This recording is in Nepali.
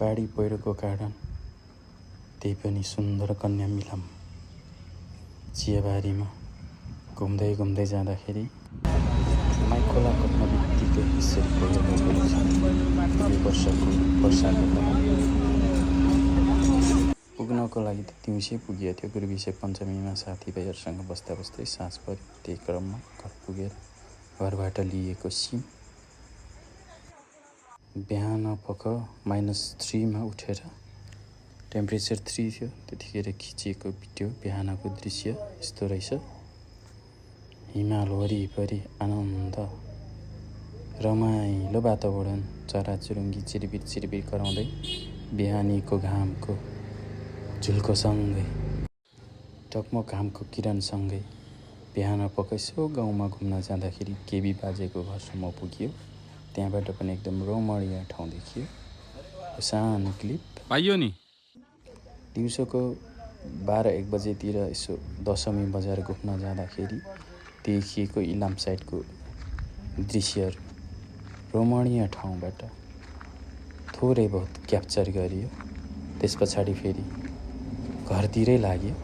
बाढी पहिरोको कारण त्यही पनि सुन्दर कन्या मिलम चियाबारीमा घुम्दै घुम्दै जाँदाखेरि खोला कट्न बित्तिकै यसरी पहिरो गएको वर्षको वर्षाको पुग्नको लागि त दिउँसै पुगियो थियो। गुरुविषय पञ्चमीमा साथीभाइहरूसँग बस्दा बस्दै साँझ पऱ्यो। त्यही क्रममा घर पुगेर घरबाट लिएको सिम बिहान पख -3 उठेर टेम्परेचर 3 थियो। त्यतिखेर खिचिएको भिडियो बिहानको दृश्य यस्तो रहेछ। हिमाल वरिपरि आनन्द रमाइलो वातावरण, चराचुरुङ्गी चिरबिर कराउँदै बिहानीको घामको झुल्कोसँगै टकमक घामको किरणसँगै बिहान पख यसो गाउँमा घुम्न जाँदाखेरि केबी बाजेको घरसम्म पुग्यो। त्यहाँबाट पनि एकदम रमणीय ठाउँ देखियो। सानो क्लिप पाइयो नि। दिउँसोको 12-1 बजेतिर यसो दशमी बजार घुम्न जाँदाखेरि देखिएको इलाम साइडको दृश्यहरू रमणीय ठाउँबाट थोरै बहुत क्याप्चर गरियो। त्यस पछाडि फेरि घरतिरै लाग्यो।